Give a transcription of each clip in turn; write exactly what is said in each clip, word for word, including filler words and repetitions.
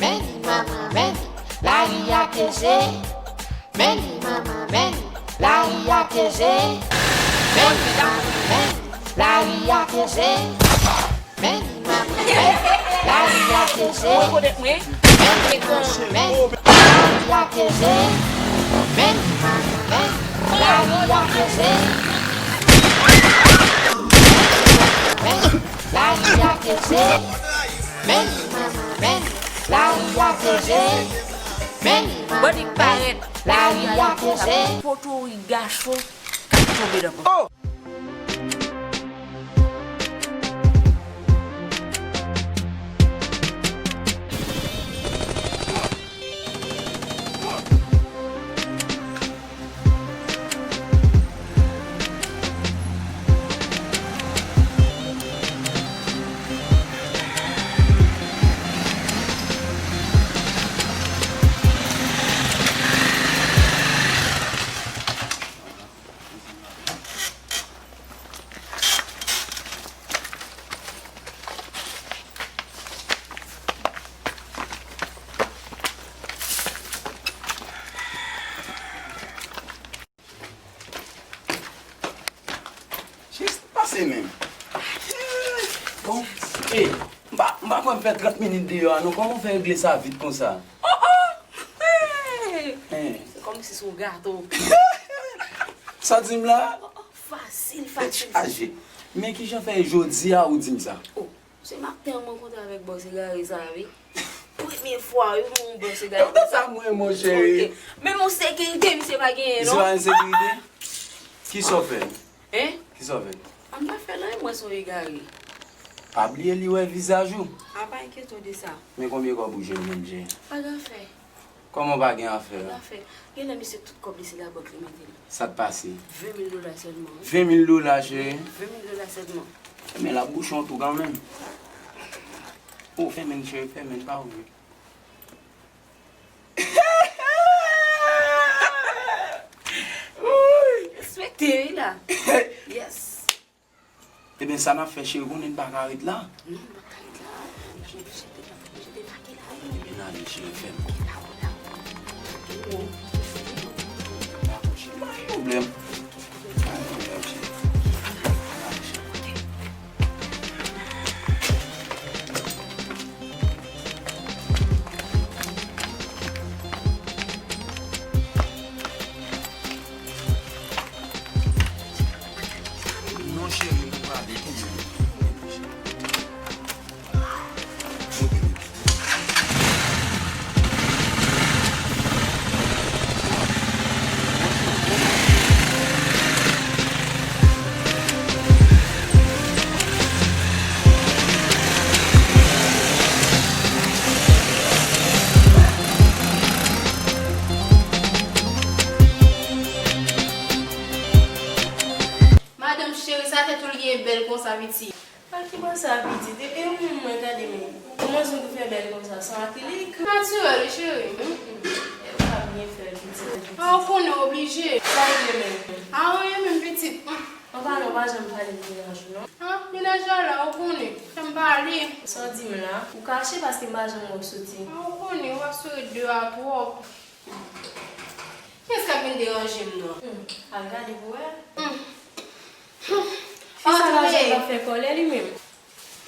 Men li manman, men li, lari a keje. Men li manman, men li, lari a keje. Men li manman, men li, lari a keje. Men li manman, men li, lari a keje. Men li manman, men li, lari a keje. Men li manman, men li, lari a keje. Men li manman, men li, lari a keje. Men li manman, men li, lari a keje. Men li manman, men li, lari a keje. Potorik gason k ap tonbe nan pòt. Jis pase menm. Bon, e, m pa, m pa kwè m fè trant minit deyò a non. Kòman w fè regle sa vit konsa? Oh, oh! Hey! Hey! Se kòmsi se yon gato. Sa w di m la? Oh, oh, fasil, fasil, fasil. Tèt chaje. Men kijan fè jodi a ou di m sa? Oh, se maten an m rankontre avèk bòs egare sa a, wi. Premye fwa, wi, pou yon bòs egare konsa. Sa mwen, mon cheri. Ok. Menm yon sekirite, misye pa genyen, non? Misye pa gen sekirite? Kisa w fè? Hein? Kisa w fè? An pa fè l anyen, mwen se yon egare. Pa bliye li wè vizaj ou. A pa enkyete w de sa. Men konbyen kòb ou jwenn menm, cheri? Pa gen afè. Kòman w pa gen afè a? Pa gen afè. Genlè misye tout kòb li se labank li mete l. Sa t pase? Ven mil dola sèlman, wi. Ven mil dola, cheri? Ven mil dola sèlman. Men l ap bouche yon twou kanmenm. Oh, fèmen l, cheri, fèmen l, pa ouvri. Respekte, wi, la. Yes. Ebyen, sa n ap fè, cheri, konnen n pa ka ret la. Non, n pa ka ret la. Misye, misye te, misye te pake la, wi. Ebyen, ale, cheri, fè m. Dakò, dakò. Pa gen pwoblèm. Pa gen pwoblèm, cheri. Ale, cheri. Non, cheri, m prale. Kenbe. Kenbe, cheri. Monte, bebe. Madanm cheri, sa tèt ou l gen bèl konsa, pitit? A ki bò sa, pitit? E, e ou menm, mwen gade, men kòman zong ou fè bèl konsa, san akrilik? Natirèl, wi, cheri. Hum, hum. E ou pa byen fè l, pitit. A, ou konnen, oblije. Sa regle menm? A, anyen menm, pitit. Hum. An palan, ou pa janm pale de mennaj ou, non? A, mennaj la la, ou konnen. Fè m pale. Sa w di m la? Ou kache paske m pa janm wè w soti. A, ou konnen, ou asire de a twòp. Kiyès k ap vin deranje m nan? Hmm, al gade pou wè. Hmm. Hmm. Fi sa pa janm pa fè kòlè li menm.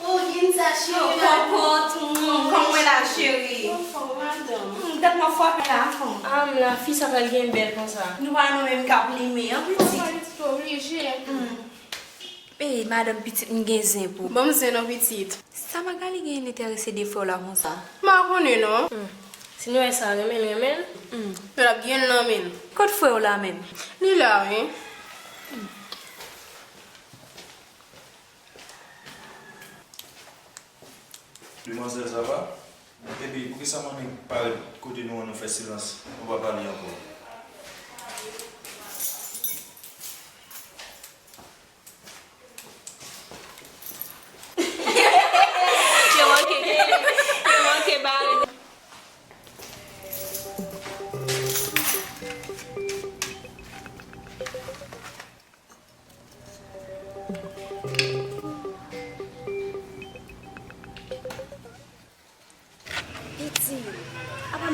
Oh, Ginza, cheri, la. Kòkòt, hmm, kòman w ye la, cheri? Anfòm, madanm. Hmm, tèt mwen frape la, anfòm. Ah, m la, fi sa pral gen bèl konsa. Nou pa nou menm k ap limen an, pitit. Papa, li ti oblije. Hmm. Ey, madanm, pitit m gen zen pou ou. Ban m zen non, pitit. Sa Magali genyen l enterese de frè w la konsa? M pa konnen non. Hmm. Si nou wè sa renmen l, renmen l. Hmm. Men l ap gen l nan men l. Kot frè w la menm? Li la, wi. Demwazèl, sa va? Epi, poukisa manmi pa ret kote nou an, nou fè silans, nou pa pale ankò? Yo manke, yo manke bare. Piti,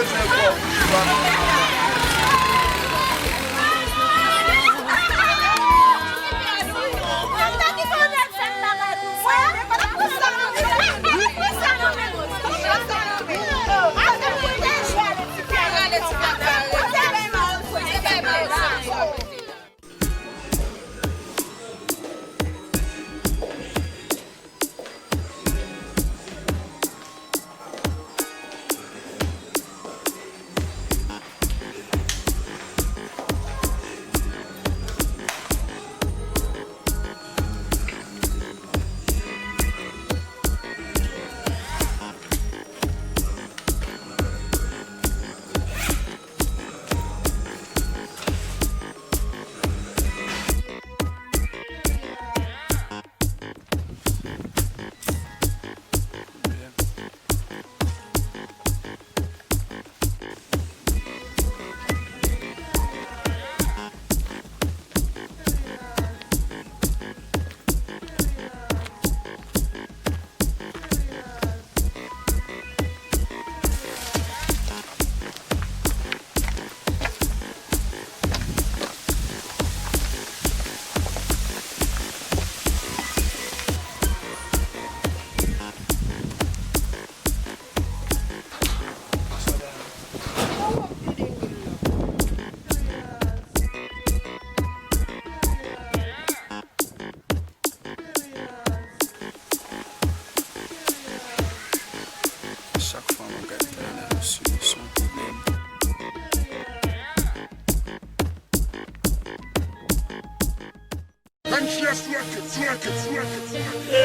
Mete fè kò. Chak fwa mwen gade Taylan, se, se yon pwoblèm. N G S Records, Records, Records, Records.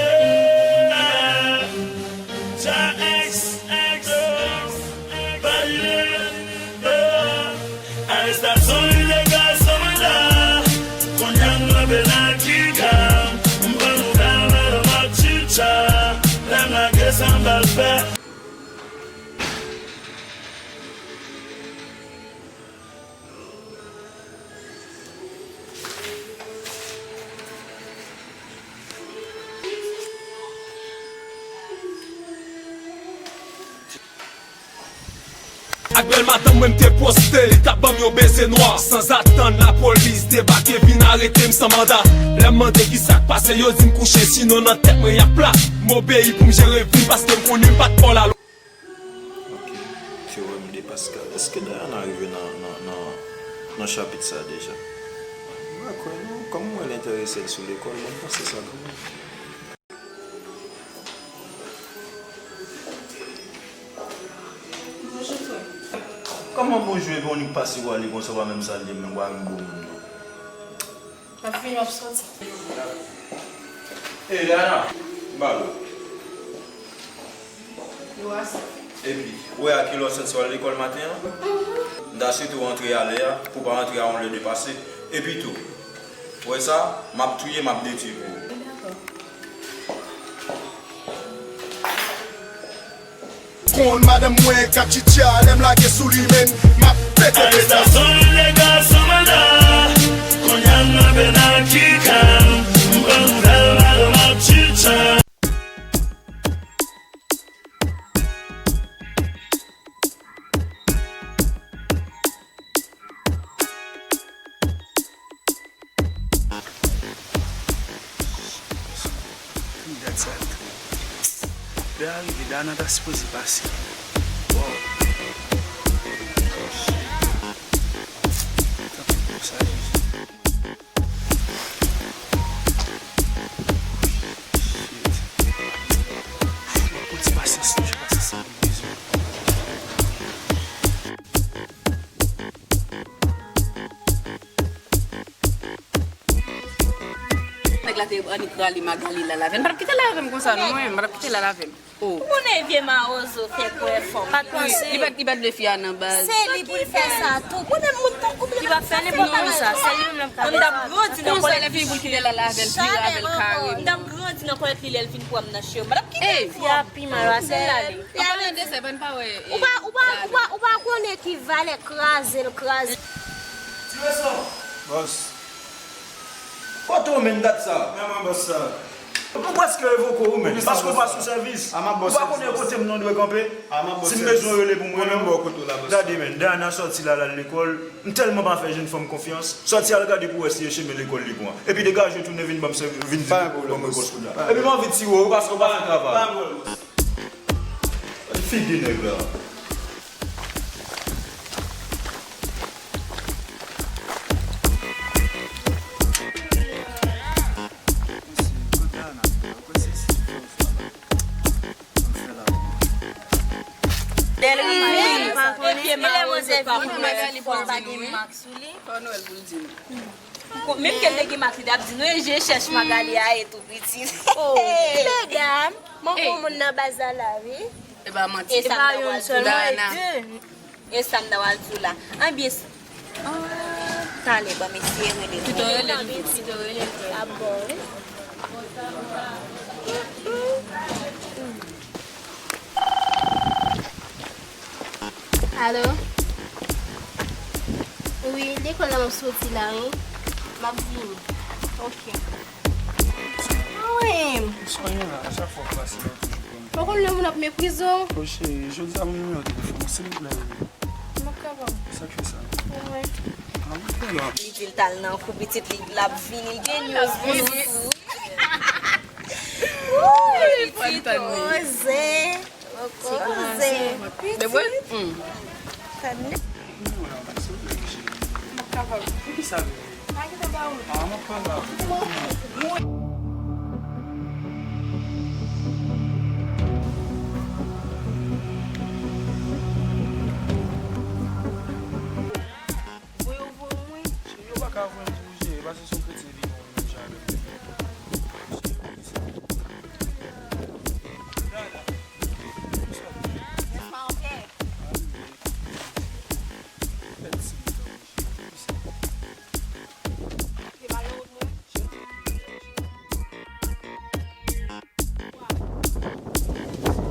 Arestasyon ilegal san manda. Kounye a m kanpe nan Kika. M pran nouvèl madanm ap chitcha. Lè m lage sa m pral fè. Ak bèl madanm mwen m te poste, li t ap ban m yon beze nwa. Sanzatann lapolis debake vin arete m san manda. Lè m mande kisa k pase, yo di m kouche, sinon nan tèt mwen y ap plat. M obeyi pou m jere vi m paske m konnen m pa t fò lalwa. Ok, Théorème de Pascal. Èske Dayana rive nan, nan, nan, nan chapit sa deja? M pa kwè non. Kòm m wè l enterese l sou lekòl, bon, m panse sa kanmenm. Bonjou, frè. Kòman bonjou, epi w annik pase w ale konsa, w pa menm salye m, non, w pa menm bon moun, non. M ap vini, w ap soti. Ey, Dayana, m ba l ou. Yo ase. Epi, ou wè a kilè w sòti w al lekòl maten an? M ta swete w antre a lè a, pou w pa antre a yon lè depase. Epi tou, ou wè sa, m ap touye, m ap detwi pou ou. Dakò. Konn madanm mwen k ap tchitcha, lè m lage sou li, men m ap pete peta. Arestasyon ilegal san manda. Kounye a m nan penalti kan. M pran nouvèl madanm ap tchitcha. Gad sa. Lè a rive, Dayana ta sipoze pase. Wow. Tanpri pou sa, Jezi. Shit. Yon ti pasyans, yon ti pasyans, mwen bezwen. Nèg la te annik rale Magali la avè l. M pa t ap kite l avè m konsa, non, mwen menm, m pa t ap kite l avè m. Oh. Ou konnen vye mawozo fè kwè fò. Pa t panse. Li pa t, li pa t vle fi a nan baz. Se li pou l fè sa tou. Mwen menm, mwen tankou li pa fè nenpòt moun sa. Se li menm l ap ka fè sa. M t ap grandi nan kòlèt li. Konsa, lè fini pou l kite l al avè l, vire avè l kareman. M t ap grandi nan kòlèt li lè l vin pran m nan cheve. M pa t ap kite l. Fi a pi mal pase l ale. An palan de sa, epa n pa wè, eh, ou pa, ou pa, ou pa, ou pa konnen ki valè kraze l kraze. Ti Resan. Bòs. Kote w menm dat sa? Men mwen bòs sa. Mwen prèske revoke w menm, paske w pa sou sèvis. Ou pa konnen kote m nan dwe kanpe? Si m bezwen w rele pou mwen non. Gade men, Dayana sòti la, l al lekòl. M tèlman pa fè jèn fanm konfyans. Sòti al gade pou wè si e chemen lekòl li pran. Epi degaje w tounen vin ban m sèvi, vin, vin ban m repons kounye a. Epi m anvi tire w, paske w pa fè travay. Figi nèg la. Lè l rive, li pa konnen. Epi e mawozo pa konnen. Fò Nwèl pou l di nou. Menm ke l te gen mak, li t ap di nou, e je chèch Magali a ye tou piti. Oh, medam, mwen gon moun nan baz la la, wi. E pa manti. E sa m ta pral di w la. E sa m ta pral di w la. Anbyen, talè, ban m eseye rele l. Pito rele l, pito rele l. Ap bon, wi. Alo? Wi, lekòl la m ap soti la, wi. M ap vini. Ok. Mwen. Sa w ye la? A chak fwa w pase la, w toujou pran m. Ou konn lè moun ap meprize w? O cheri, jodi a ban m nimewo telefòn ou, silvouplè, bebe. M p ap kapab. Sa k fè sa? Wi. A, m konn la. Li di l t al nan kou pitit li, l ap vini, l gen news pou nou tou. Wi, pitit oze. Oze. Pitit. Tann li. Mwen pa kapab. Poukisa, bebe? Pa gen tan ba ou. Ah, mwen pa la. Voye w voye w mwen. Cheri, yo pa ka voye m pou jere, paske se yon kretyen li menm jan avè m.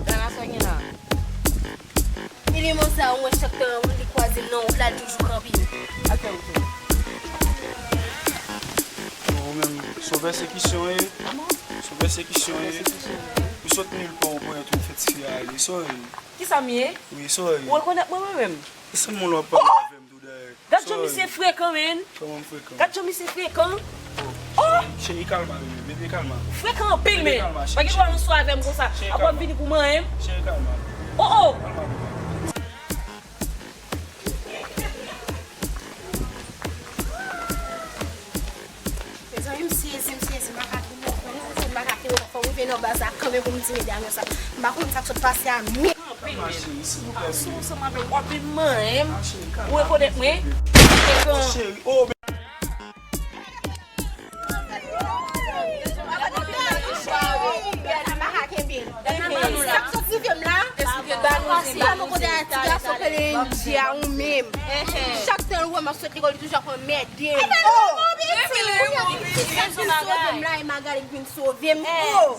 Dana, sa w gen la? Ni limon sa, ou wè chak tan li kwaze m nan wout la, li toujou kanpe. Atè, atè. Ou menm, se yon pèsekisyon w ye. Kòman? Se yon pèsekisyon w ye. Pèsekisyon. Ou Sot mil pa w konnet ou fè ti fi a ale. Sorry. Kisa m ye? Wi, sorry. Ou rekonèt mwen, mwen menm? Se moun w ap pale avè m tou dayè. Gad jan misye frekan, men. Kòman m frekan? Gad jan misye frekan. Oh! Cheri, kalma, bebe, bebe, kalma. Frekan anpil, men. Pa gen dwa nan sou avè m konsa. Apre w ap vini pou manyen m. Cheri, kalma. Oh, oh! Kalma, bebe. Mezanmi, m sezi, m sezi, m pa ka kenbe ankò non, m pa ka kenbe ankò, fò m rive nan baz la kanmenm pou m di medam yo sa. M pa konn sa k sot pase a, men. Kanpe, men. Si w ansanm avè m, w ap vin manyen m. Ou rekonèt mwen? Cheri, oh, men. M pa ka kenbe l. Sa k sot rive m la, ba nou kote a ti gason k rele Andy a ou menm. Chak tan l wè m ap sot lekòl, li toujou ap anmède m. Oh! Ti sèl vin sove m la, e Magali k vin sove m. Oh!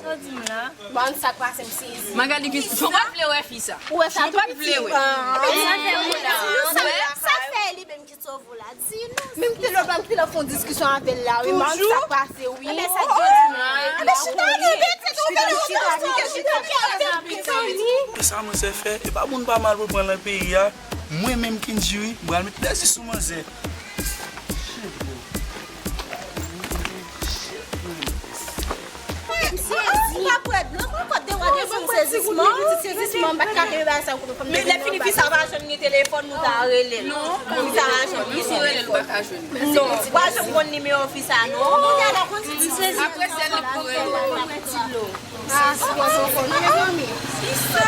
Bon, sa k pase m sezi. Magali vin, Jan w pa t vle wè fi sa. Ou wè sa tou piti. Sa fè li menm ki sove w la. Di nou. Menm ki lè m te la fè yon diskisyon avè l la, wi, m pa konn sa k pase, wi. Enben, sa k di w di m la. Enben, chita, non, bèt, se tou, bèt, chita, chita, chita, chita, chita. E sa mwen se fè, e pa moun pa mal pou pran nan peyi a. Mwen menm Kendji wi, m pral met lèzye sou manzè. M sezi. M pa kwè non, mwen kote w ap desann sezisman. Sezisman, m pa t ka kenbe bagay sa. Men lè fini fi sa pa janm gen telefòn, nou ta rele l. Non. Fi sa pa janm gen telefòn. Non, w pa janm konn nimewo fi sa non. M sezi. Apre sèl li pou rele. Ah, si w ankò non, mezanmi. Ki sa?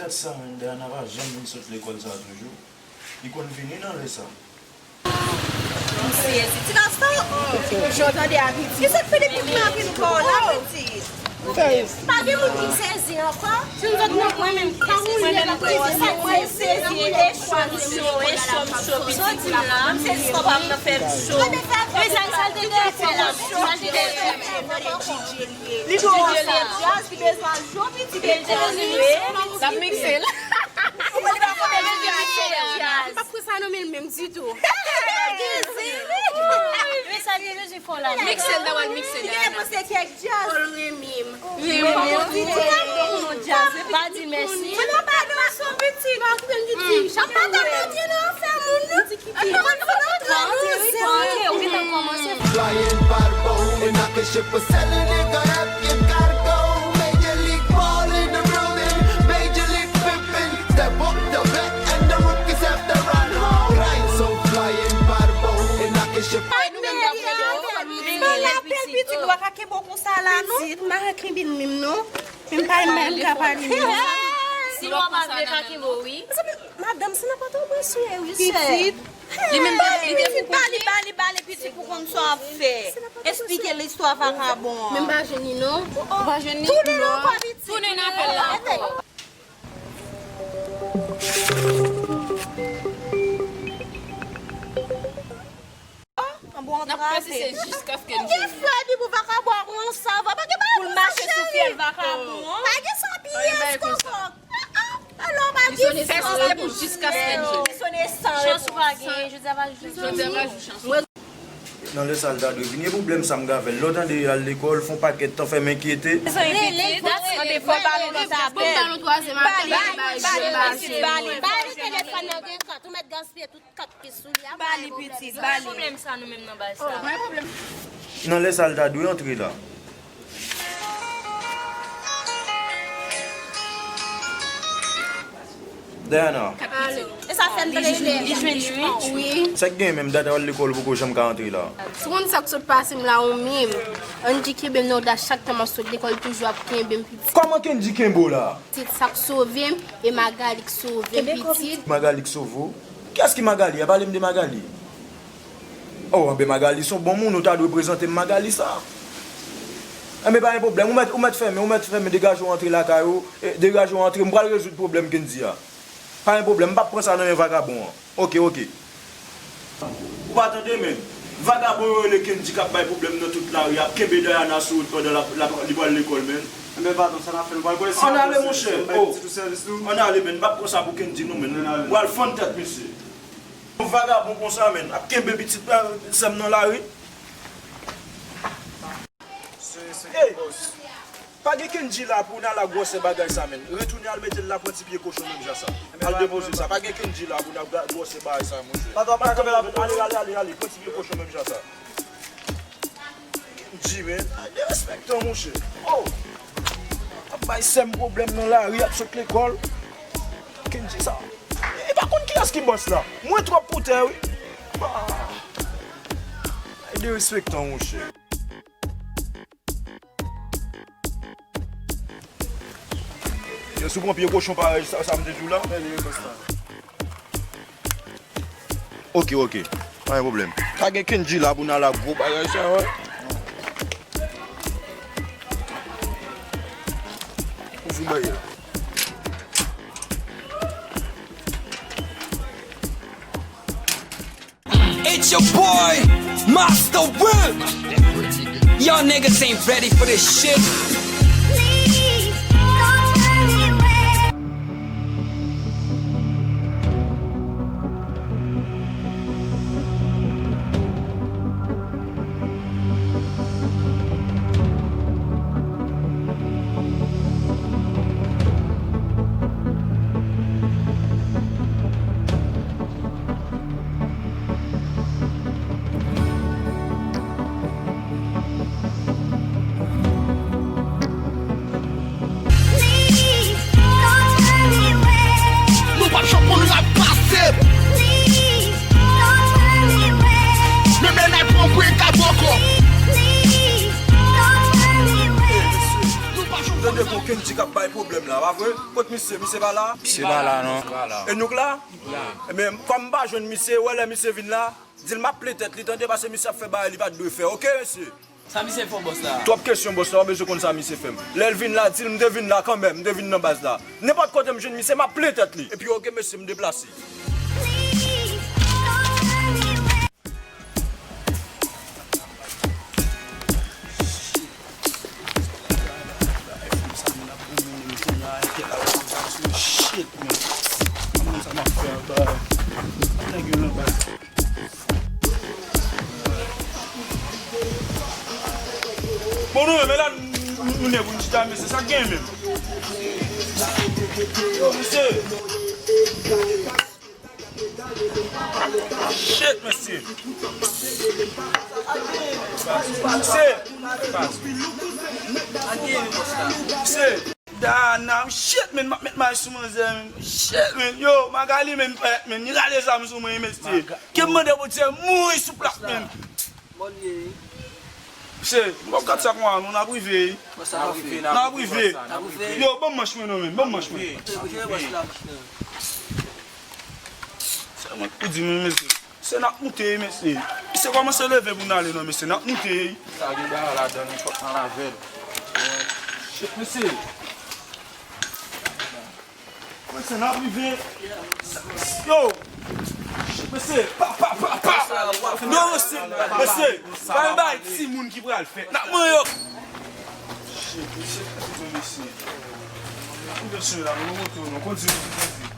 Dat sa, men, Diana pa janm vin sot lekòl sa toujou. Li konn vini nan lè sa. M sezi. Ti gason, jan w tande a pitit. Kisa k fè depi m ap vin pa w la, pitit? Pa gen moun ki sezi ankò. Si m sot nan mwen menm, pa moun lè m ap rete sa, mwen sezi, e cho m cho, e cho m cho, pitit la. M sezi kòb ap nan fè m cho. Men sa, sa l te dwe fè la, sa l te dwe fè. Li dwe fè djaz, li bezwen al jwe, pitit, li dwe jwe. L ap mikse l. Li pa konn sa nan men l menm ditou. Mesaj de Jezi fò la. Mikse l, ta pral mikse Diana. Li te panse kèk djaz. Fò l renmen m. Renmen m. Fò l renmen m. Pa di mèsi. Mwen nan pa nan son pitit. Pa pran pitit. Chak maten mwen di nan fè moun. Mwen nan fè nan trè nou zè. Ou gentan kòmanse. Flying bad boy, and I can ship a selling nigga, F K cargo. Major league ball in the building, Major League Pippen. Step up the vet and the rookies have the run home. Grind so flying bad boy, and I can ship. Bon, lapèl pitit, ou pa ka kenbe w konsa la, non? Pitit, m pa ka kenbe l menm, non. Men m pa, m pa ka pale menm. Si w pa vle, pa kenbe w, wi. Madanm, se nan pòtoprens ou ye, wi, sè. Pitit. Li menm li te fou. Bali, bali, bali, pitit, pou konn sa w ap fè. Esplike l istwa vakabon an. Men m pa jwenn li non. Ou pa jwenn li? Tounen nan kò pitit. Tounen nan apèl la ankò. N ap pèsiste jiskaske n jwenn li. Frè di pou vakabon an pran yon sava, pa gen bagay pou l mache sou fyèl vakabon an. Pa gen sa pi yès kòkò. Alò, pa gen sa. Pèsiste pou jiskaske n jwenn li. Chans ou pa gen, jodi a pa jou chans. Jodi a pa jou chans. Nan lè sa l ta dwe vini, e pwoblèm sa m gen avè l. Lè w tande l al lekòl, fè yon pakèt tan, fè m enkyete. Rele, mande fò balon nan tabèl. Bali, bali, bali, bali, bali, telefòn nan gen kat, ou mèt gaspiye tout kat ki sou li a. Bali, pitit, bali. Pwoblèm sa nou menm nan baz sa. Nan lè sa l ta dwe antre la. Diana. Alo. E sa fè m trete. Li jwenn li, wi. Sa k gen menm, dat al lekòl poko janm ka antre la. Si w konn sa k sot pase m la ou menm. Andy kenbe m nan odas chak tan m ap sot lekòl toujou ap kenbe m pitit. Kòman Kendy kenbe w la? Pitit sa k sove m, e Magali k sove m pitit. Magali k sove w? Kiyès ki Magali a? Pale m de Magali. Oh, anben Magali se yon bon moun, ou ta dwe prezante m Magali sa. Anben pa gen pwoblèm, ou mèt, ou mèt fèmen, ou mèt fèmen, degaje w antre lakay ou, e, degaje w antre, m pral rezoud pwoblèm Kendy a. Pa gen pwoblèm, m p ap pran sa nan men vakabon an. Oke, oke. Ou pa tande, men. Vagabon yo rele Kendy k ap bay pwoblèm nan tout lari, ap kenbe Dayana sou wout pandan l ap, l ap, li pral lekòl, menn. Enben, patwon, sa n ap fè, nou pral kole. Ann ale, monchè. Oh. Ann ale, menn. M p ap pran sa pou Kendy, non, menn. Ann ale. M pral fann tèt misye. Yon vagabon konsa, menn, ap kenbe pitit, eh, sè m nan lari. Hey! Pa gen Kendy la pou n al ak gwosè bagay sa, menn. Retounen al mete l la, pran ti pye kochon menm jan sa. Al depoze sa. Pa gen Kendy la pou n al gwosè bagay sa, monchè. Patwon, pa kanpe la pou ale, ale, ale, ale. Pran ti pye kochon menm jan sa. Kendy, menn. Derespektan, monchè. Oh! Ap bay sè m pwoblèm nan lari, ap sot lekòl. Kendy sa. E pa konn kiyès ki bòs la. Mwen twòp pou tè, wi. Bah. Derespektan, monchè. Yo, si w pran pye kochon parèy sa, sa m te di w la. Anyway, bòs la. Ok, ok. Pa gen pwoblèm. Pa gen Kendy la pou n al ak gwo bagay sa, wè. Ou fin bagay la. It's your boy, Master Will. Y'all niggas ain't ready for this shit. Nou pa t janm konn l ap pase. Menm lè n al pran pwen kaboko. Nou pa t janm konn. Tande bon, Kendy k ap bay pwoblèm la, pa vre? Kot misye? Misye pa la? Misye pa la, non. E nou k la? Ebyen, kòm m pa jwenn misye, wè lè misye vin la, di l m ap plen tèt li, tande, paske misye ap fè bagay li pa t dwe fè, oke, mesye? Sa misye fè w, bòs la? Twòp kesyon, bòs la, w bezwen konn sa misye fè m. Lè l vin la, di l m te vin la kanmenm, m te vin nan baz la. Nenpòt kote m jwenn misye, m ap plen tèt li. Epi, oke, mesye, m deplase. Shit, man. Sa m ap fè a, baz. Nèg yo nan baz. Bon, nou menm la, nou, nou, nou ne pou n chita, mesye, sa k gen menm? Yo, mesye. Shit, mesye. Mesye. Mesye. Dana, shit, man, m ap met may sou manzè, man. Shit, man. Yo, Magali, man, pèt, man. Li rale zam sou mwen, mesye. Ke m mande Bondye mouri sou plas, man. Mesye, m p ap gad sa konsa, non, n ap rive. N ap rive, n ap rive. Yo, ban m manch mwen, non, man. Ban m manch mwen. Sèlman pou di, men, mesye. Se n ap moute, mesye. Misye kòmanse leve pou n ale, non, mesye. N ap moute. Sa gen bagay ladan l, fòk n al avè l. Shit, mesye. Mesye, n ap rive. Yo. Shit, mesye. Pa, pa, pa, pa. Non, mesye. Mesye. Bay, bay, timoun ki pral fèt. N ap manyen yo. Shit, mesye. Mesye. Mesye, la, nou monte, nou kontinye.